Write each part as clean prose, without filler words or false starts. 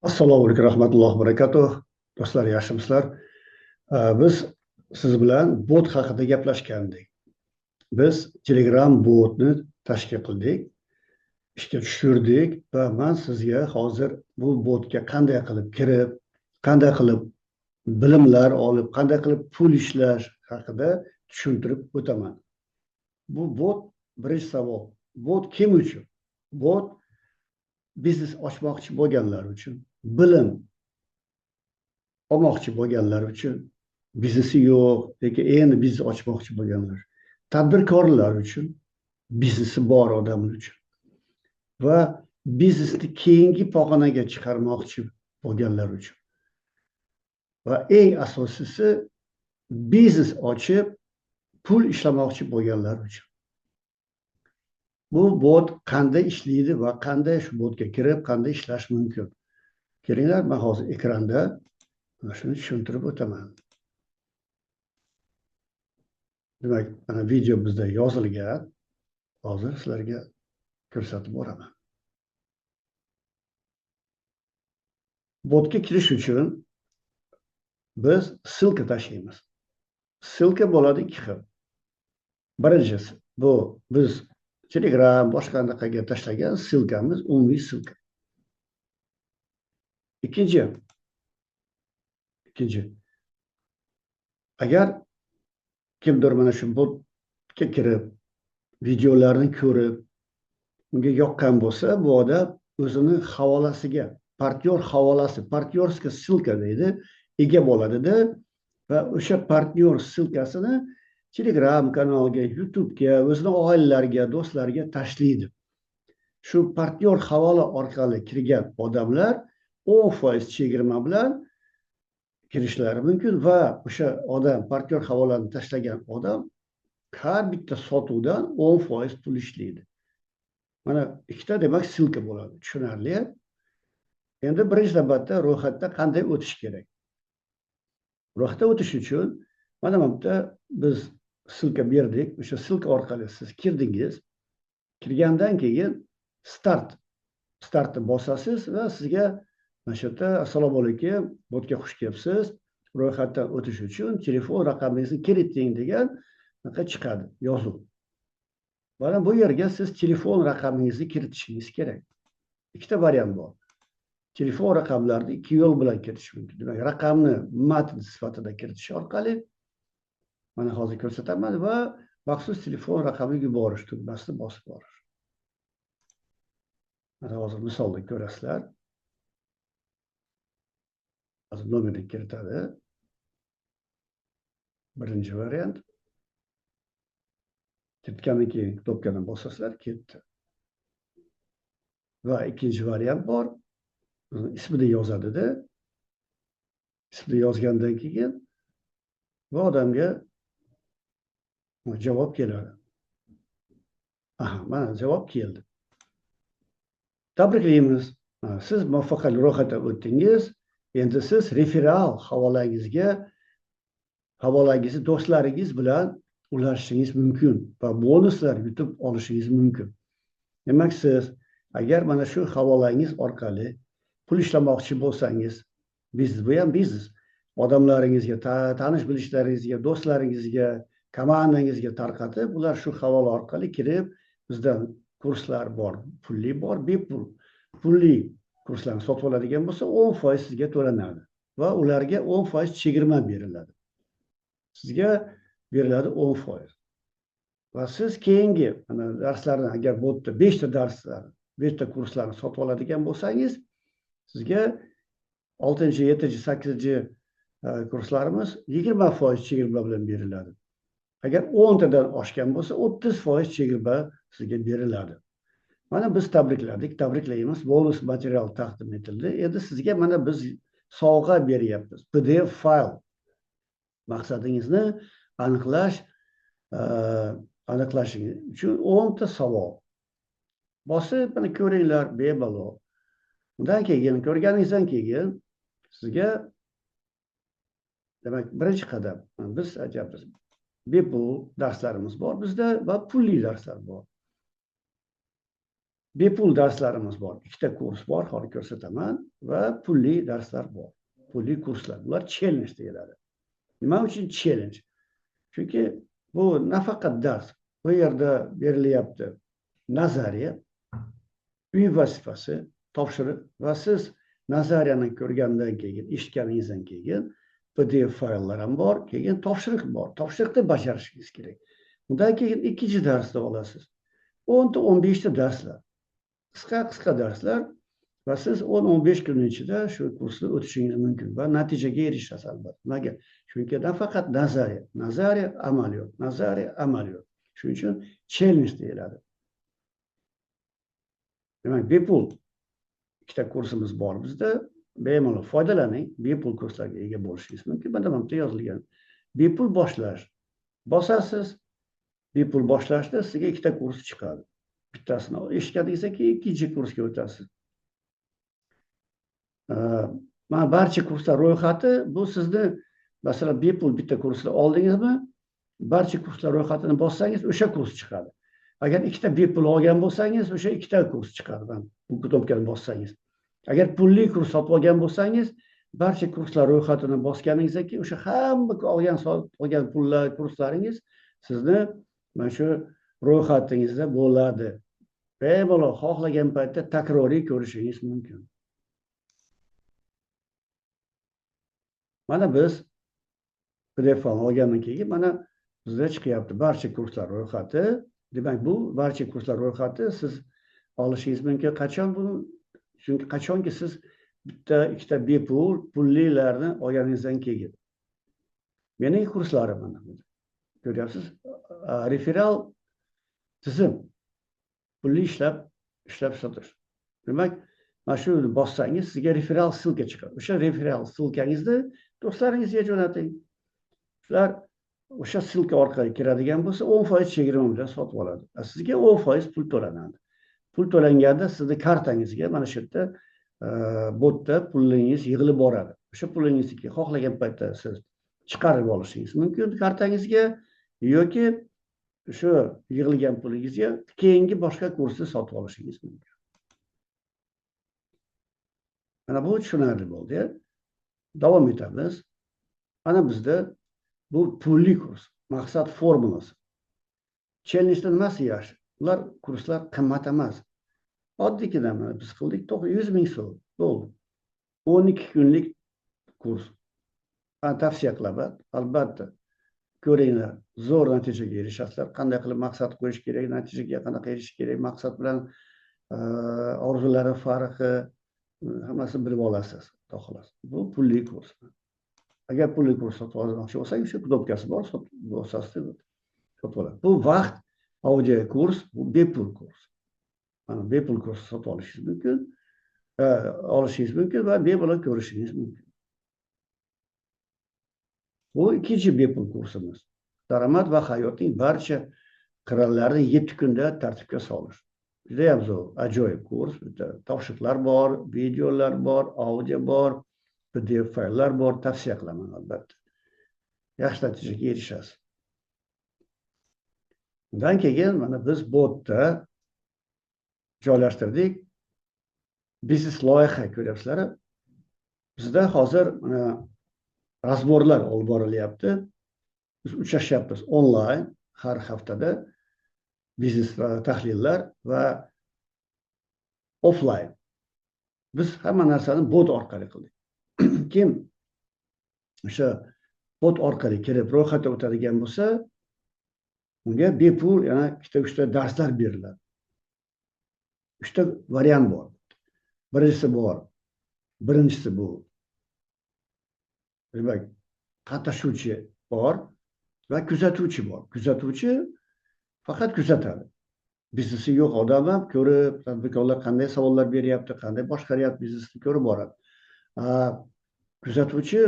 Assalomu alaykum rahmatullohi barakatuh. Do'stlar, yaxshimisizlar? Biz siz bilan bot haqida gaplashgandik. Biz Telegram botni tashkil qildik, ishga tushirdik va men sizga hozir bu botga qanday qilib kirib, qanday qilib bilimlar olib, qanday qilib pul ishlash haqida tushuntirib o'taman. Bu bot, birinchi savol. Bot kim uchun? Bot biznes ochmoqchi bo'lganlar uchun, bilim olmoqchi bo'lganlar uchun, biznesi yo'q yoki endi biznes ochmoqchi bo'lganlar, tadbirkorlar uchun, biznesi bor odamlar uchun va biznesni keyingi pog'onaga chiqarmoqchi bo'lganlar uchun va eng asosiysi, biznes ochib pul ishlamoqchi bo'lganlar uchun. Bu bot qanday ishlaydi va qanday shu botga kirib, qanday ishlash mumkin? Kelinglar, men hozir ekranda mana shuni tushuntirib o'taman. Demak, mana video bizda yozilgan. Hozir sizlarga ko'rsatib boraman. Botga kirish uchun biz ссылка tashlaymiz. Ссылка bo'ladi ikki xil. Birinchisi, bu biz Telegram boshqa anaqaga tashlagan ссылкamiz, umumiy ссылка. Ikkinchi, agar kimdir mana shu botga kirib, videolarni ko'rib, unga yoqqan bo'lsa, bu odam o'zini havolasiga, partnyor havolasi, partnyorska ссылка deydi, ega bo'ladida va o'sha partnyor ссылкасini Telegram kanalga, YouTube'ga, o'zini oilalariga, do'stlariga tashlaydi. Shu partnyor havola orqali kirgan odamlar 10% chegirma bilan kirishlari mumkin va o'sha odam, partnyor havolani tashlagan odam har bitta sotuvdan 10% pul ishlaydi. Mana ikkita, demak, ссылка bo'ladi. Tushunarli? Endi birinchi navbatda ro'yxatda qanday o'tish kerak? Ro'yxatda o'tish uchun mana bu yerda biz ссылка berdik. O'sha ссылка orqali siz kirdingiz. Kirgandan keyin startni bosasiz va sizga mana shu yerda assalomu alaykum, botga xush kelibsiz. Ro'yxatdan o'tish uchun telefon raqamingizni kiriting degan anaqa chiqadi yozuv. Mana bu yerga siz telefon raqamingizni kiritishingiz kerak. Ikkita variant bor. Telefon raqamlarini ikki yo'l bilan kiritish mumkin. Demak, raqamni matn sifatida kiritish orqali mana hozir ko'rsataman va maxsus telefon raqami yuborish tugmasini bosib borish. Mana hozir misolda ko'rasizlar. Hozir nomerni kiritadi. Birinchi variant. Kiritgandan keyin knopkani bosasizlar, ketdi. Va ikkinchi variant bor. Ismini yozadida. Ismini yozgandan keyin bu odamga javob keladi. Aha, mana javob keldi. Tabriklaymiz. Siz muvaffaqiyatli ro'yxatdan o'tdingiz. Endi siz referal havolangizni do'stlaringiz bilan ulashishingiz mumkin va bonuslar yutib olishingiz mumkin. Demak, siz agar mana shu havolangiz orqali pul ishlamoqchi bo'lsangiz, biznes, bu ham biznes. Odamlaringizga, tanish bilishlaringizga, do'stlaringizga, komandangizga tarqatib, ular shu havola orqali kirib, bizdan kurslar bor, pulli bor, bepul. Pulli kurslarni sotib oladigan bo'lsa, 10% sizga to'lanadi va ularga 10% chegirma beriladi. Sizga beriladi 10%. Va siz keyingi mana darslarni, agar bu yerda 5 ta darslar, 5 ta kurslarni sotib oladigan bo'lsangiz, sizga 6, 7, 8 kurslarimiz 20% chegirma bilan beriladi. Agar 10 tadan oshgan bo'lsa, 30% chegirma sizga beriladi. Mana biz tabrikladik, tabriklaymiz. Bonus material taqdim etildi. Endi sizga mana biz sovg'a beryapmiz. PDF fayl. Maqsadingizni aniqlashingiz uchun 10 ta savol. Bosib mana ko'ringlar bemalol. Undan keyin ko'rganingizdan keyin sizga, demak, birinchi qadam biz aytyapmiz. Bepul darslarimiz bor bizda va pulli darslar bor. Bepul darslarimiz bor. Ikkita kurs bor, hozir ko'rsataman, va pulli darslar bor. Pulli kurslar. Bular challenge deyiladi. Nima uchun challenge? Chunki bu nafaqat dars. Bu yerda berilyapti nazariya, uy vazifasi, topshiriq va siz nazariyani ko'rgandan keyin, eshitganingizdan keyin PDF fayllar ham bor, keyin topshiriq bor. Topshiriqni bajarishingiz kerak. Undan keyin ikkinchi darsni olasiz. 10 ta 15 ta darslar. Qisqa-qisqa darslar va siz 10-15 kun ichida shu kursni o'tishingiz mumkin va natijaga erishasiz albatta. Nimaga? Chunki nafaqat nazariya, nazariya, amaliyot, nazariya, amaliyot. Shuning uchun challenge deyiladi. Demak, bepul ikkita kursimiz bor bizda. Bemalol foydalaning, bepul kurslarga ega bo'lishingiz mumkin. Mana bu yerda yozilgan. Bepul boshlash. Bosasiz, bepul boshlashda sizga ikkita kurs chiqadi. Bittasini eshitganingizdan keyin ikkinchi kursga o'tasiz. Mana barcha kurslar ro'yxati, bu sizni masalan bepul bitta kursni oldingizmi, barcha kurslar ro'yxatini bossangiz o'sha kurs chiqadi. Agar ikkita bepul olgan bo'lsangiz, o'sha ikkita kurs chiqadi. Mana bu knopkani bossangiz. Agar pulli kurs sotib olgan bo'lsangiz, barcha kurslar ro'yxatini bosganingizdan keyin o'sha hamma olgan olgan pullar, kurslaringiz sizni mana shu ro'yxatingizda bo'ladi. Bemalol xohlagan paytda takroriy ko'rishingiz mumkin. Mana biz PDF faylni olgandan keyin mana bizda chiqyapti barcha kurslar ro'yxati. Demak, bu barcha kurslar ro'yxati siz olishingiz mumkin. Qachon buni? Chunki qachonki siz bitta, ikkita bepul pullilarni olganingizdan keyin. Mening kurslarim mana bu. Ko'ryapsiz, referal tizim. Pulli ishlab sotish. Demak, mana shu bossangiz sizga referal ссылка chiqadi. O'sha referal ссылканgizni do'stlaringizga jo'nating. Shular o'sha ссылка orqali kiradigan bo'lsa 10% chegirma bilan sotib oladi. Sizga 10% pul to'lanadi. Pul to'langanda sizni kartangizga mana shu yerda botda pulingiz yig'ilib boradi. O'sha pulingizni xohlagan paytda siz chiqarib olishingiz mumkin kartangizga yoki shu yig'ilgan pulingizga keyingi boshqa kursni sotib olishingiz mumkin. Mana bu tushunarli bo'ldi. Davom etamiz. Mana bizda bu pulli kurs, maqsad formulasi. Challenge'da nimasi yaxshi? Ular kurslar qimmat emas. Oddiygina mana biz qildik 100 ming so'm bo'ldi. 12 kunlik kurs. Men tavsiya qilaman, albatta. Ko'ringlar, zo'r natijaga erishasizlar. Qanday qilib maqsad qo'yish kerak, natijaga qanaqa erishish kerak, maqsad bilan orzulari farqi hammasini bilib olasiz, xudo xohlasa. Bu pulli kurs. Agar pulli kurs sotib olmoqchi bo'lsangiz, shu knopkasi bor, bosasiz, sotib olasiz. Bu vaqt audio kurs, bu bepul kurs. Mana bepul kurs sotib olishingiz mumkin, va bemalol ko'rishingiz mumkin. Bu ikkinchi bepul kursimiz. Daromad va hayotning barcha qirralarini 7 kunda tartibga solish. Juda ham zo'r, ajoyib kurs. Bitta topshiriqlar bor, videolar bor, audio bor, PDF fayllar bor. Tavsiya qilaman albatta. Yaxshi natijaga erishasiz. Undan keyin mana biz botda joylashtirdik. Biznes loyiha ko'ryapsizlar. Bizda hozir mana razborlar olib borilyapti. Biz uchrashyapmiz onlayn har haftada biznes tahlillar va offline. Biz hamma narsani bot orqali qildik. Kim o'sha bot orqali kirib ro'yxatdan o'tadigan bo'lsa, unga bepul yana ikkita uchta darslar beriladi. 3ta variant bor. Birinchisi bor. Birinchisi bu. Demak, qatnashuvchi bor va kuzatuvchi bor. Kuzatuvchi faqat kuzatadi. Biznesi yo'q odam ham ko'rib, tadbirkorlar qanday savollar beryapti, qanday boshqaryapti biznesni ko'rib boradi. Kuzatuvchi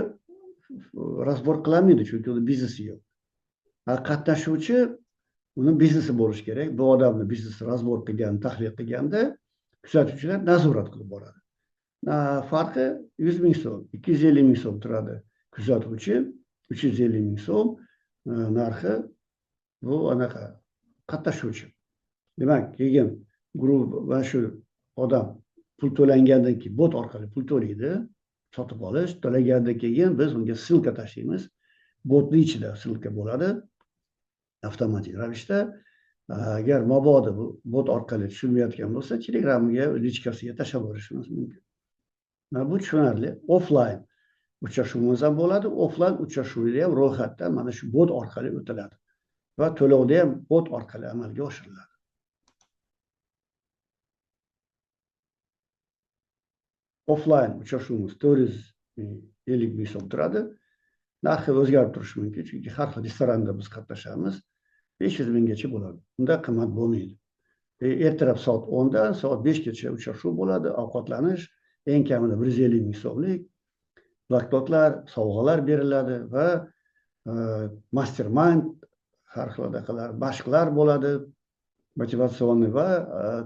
razbor qilolmaydi, chunki uni biznesi yo'q. Qatnashuvchi uni biznesi bo'lishi kerak. Bu odamni biznesi razbor qilgan, tahlil qilganda kuzatuvchilar nazorat qilib boradi. Farqi 100 ming so'm, 250 ming so'm turadi. Kuzatuvchi 350 ming so'm narxi bu anaqa qatnashuvchi. Demak, keyin Guruh mana shu odam pul to'langandan keyin bot orqali pul to'laydi, sotib olish to'lagandan keyin biz unga ссылка tashlaymiz. Botning ichida ссылка bo'ladi avtomatik ravishda. Agar mabodo bu bot orqali tushunmayotgan bo'lsa, Telegramga личка siga tashlab yuborishimiz mumkin. Mana bu tushunarli. Offline uchrashuvimiz ham bo'ladi. Offline uchrashuvda ham ro'yxatdan mana shu bot orqali o'tiladi va to'lovda ham bot orqali amalga oshiriladi. Offline uchrashuvimiz 450 ming so'm turadi. Narxi o'zgarib turishi mumkin, chunki har xil restoranda biz qatnashamiz. 500 minggacha bo'ladi. Unda qimmat bo'lmaydi. Ertalab soat 10 dan soat 5 gacha uchrashuv bo'ladi, ovqatlanish eng kamida 150 ming so'mlik bloknotlar, sovg'alar beriladi va mastermind har xil anaqalar, mashqlar bo'ladi, motivatsion va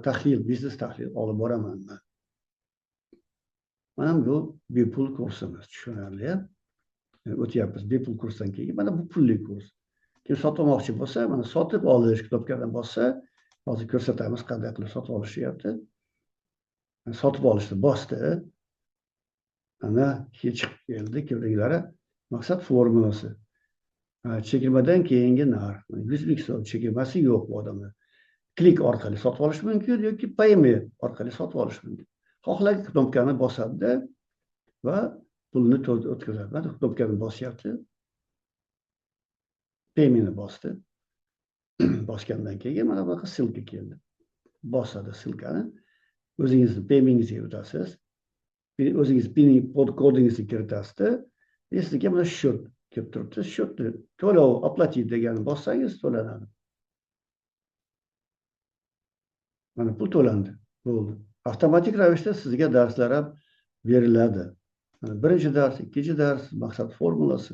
tahlil, biznes tahlil olib boraman men. Mana bu bepul kursimiz, tushunarli. O'tyapmiz bepul kursdan keyin mana bu pulli kurs. Kim sotib olmoqchi bo'lsa, mana sotib olish knopkasidan bossa, hozir ko'rsatamiz qanday qilib sotib olishyapti. Sotib olishni bosdi. Mana chiqib keldi, ko'ringlar, maqsad formulasi. Chegirmadan keyingi narx 100 ming so'm, chegirmasi yo'q bu odamda. Klik orqali sotib olish mumkin yoki Payme orqali sotib olish mumkin. Xohlagan knopkani bosadi va pulni o'tkazadi. Mana knopkani bosyapti. Paymeni bosdi. Bosgandan keyin mana bunaqa ссылка keldi. Bosadi ссылкani. O'zingizni Paymengizga o'tasiz. O'zingiz PIN kodingizni kiritasizda, sizga mana счет kelib turibdi. Счетni to'lov, оплатить deganni bossangiz to'lanadi. Mana pul to'landi. Bo'ldi. Avtomatik ravishda sizga darslar ham beriladi. Mana birinchi dars, ikkinchi dars, maqsad formulasi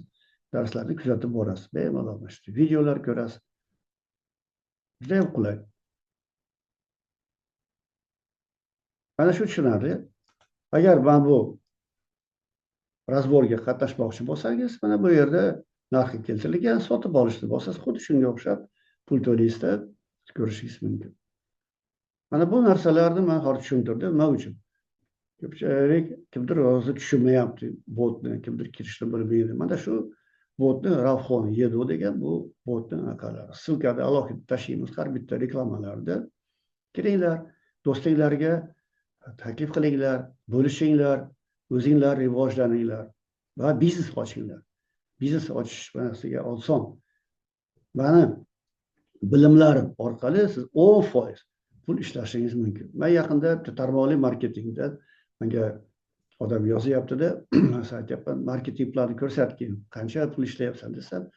darslarni kuzatib borasiz. Bemalol mana shu videolar ko'rasiz. Juda ham qulay. Mana shu tushunarli. Agar mana bu razborga qatnashmoqchi bo'lsangiz, mana bu yerda narxi keltirilgan, sotib olishni bosasiz, xuddi shunga o'xshab pul to'laysizda ko'rishingiz mumkin. Mana bu narsalarni men hozir tushuntirdim. Nima uchun? Ko'pchilik kimdir hozir tushunmayapti botni, kimdir kirishni bilmaydi. Mana shu botni Ravxon Edu degan bu botni anaqalari. Ссылкani alohida tashlaymiz har bitta reklamalarda. Kiringlar, do'stinglarga taklif qilinglar, bo'lishinglar, o'zinglar rivojlaninglar va biznes ochinglar. Biznes ochish mana sizga oson. Mani bilimlarim orqali siz 10% pul ishlashingiz mumkin. Men yaqinda bitta tarmoqli marketingda menga odam yozyapti-da, masalan aytyapman, marketing plani ko'rsatgin, qancha pul ishlayapsan desam,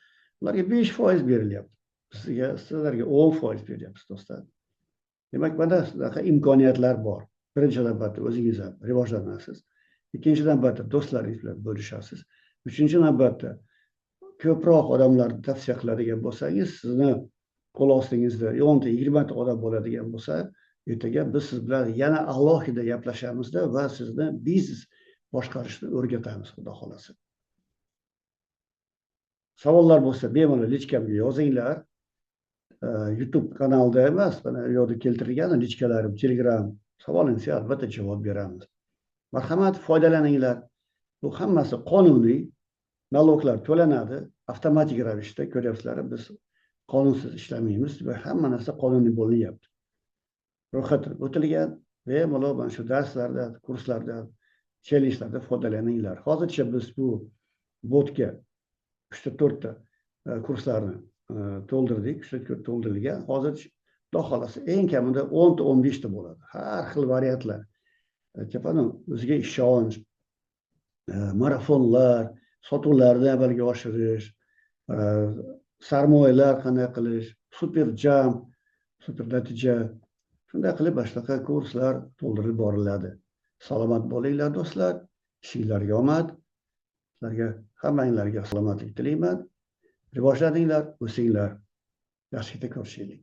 ularga 5% berilyapti. Sizga, sizlarga 10% beryapmiz do'stlar. Demak, mana shunaqa imkoniyatlar bor. Birinchi navbatda o'zingiz ham rivojlanasiz. Ikkinchi navbatda do'stlaringiz bilan bo'lishasiz. Uchinchi navbatda ko'proq odamlarni tavsiya qiladigan bo'lsangiz, sizni qo'l ostingizda 10 ta, 20 ta odam bo'ladigan bo'lsa, ertaga biz siz bilan yana alohida gaplashamizda va sizni biznes boshqarishni o'rgatamiz, xudo xolasa. Savollar bo'lsa bemalol lichkamga yozinglar. YouTube kanalida emas, mana u yerda keltirilgan lichkalarim, Telegram savolingizga albatta javob beramiz. Marhamat, foydalaninglar. Bu hammasi qonuniy, naloglar to'lanadi avtomatik ravishda. Ko'ryapsizlar, biz qonunsiz ishlamaymiz va hamma narsa qonuniy bo'lyapti. Ro'yxatdan o'tilgan, bemalol mana shu darslarda, kurslarda, challengelarda foydalaninglar. Hozircha biz bu botga 3 ta 4 ta kurslarni to'ldirdik, 3 ta 4 to'ldirilgan. Hozir xudo xolasa eng kamida 10 ta 15 ta bo'ladi. Har xil variantlar. Aytyapman, o'ziga ishonch, marafonlar, sotuvlarni amalga oshirish, sarmoyalar qanday qilish, super jump, super natija. Shunday qilib mana shunaqa kurslar to'ldirib boriladi. Salomat bo'linglar do'stlar, ishinglarga omad. Sizlarga hammanglarga salomatlik tilayman. Rivojlaninglar, o'singlar. Yaxshilikda ko'rishaylik.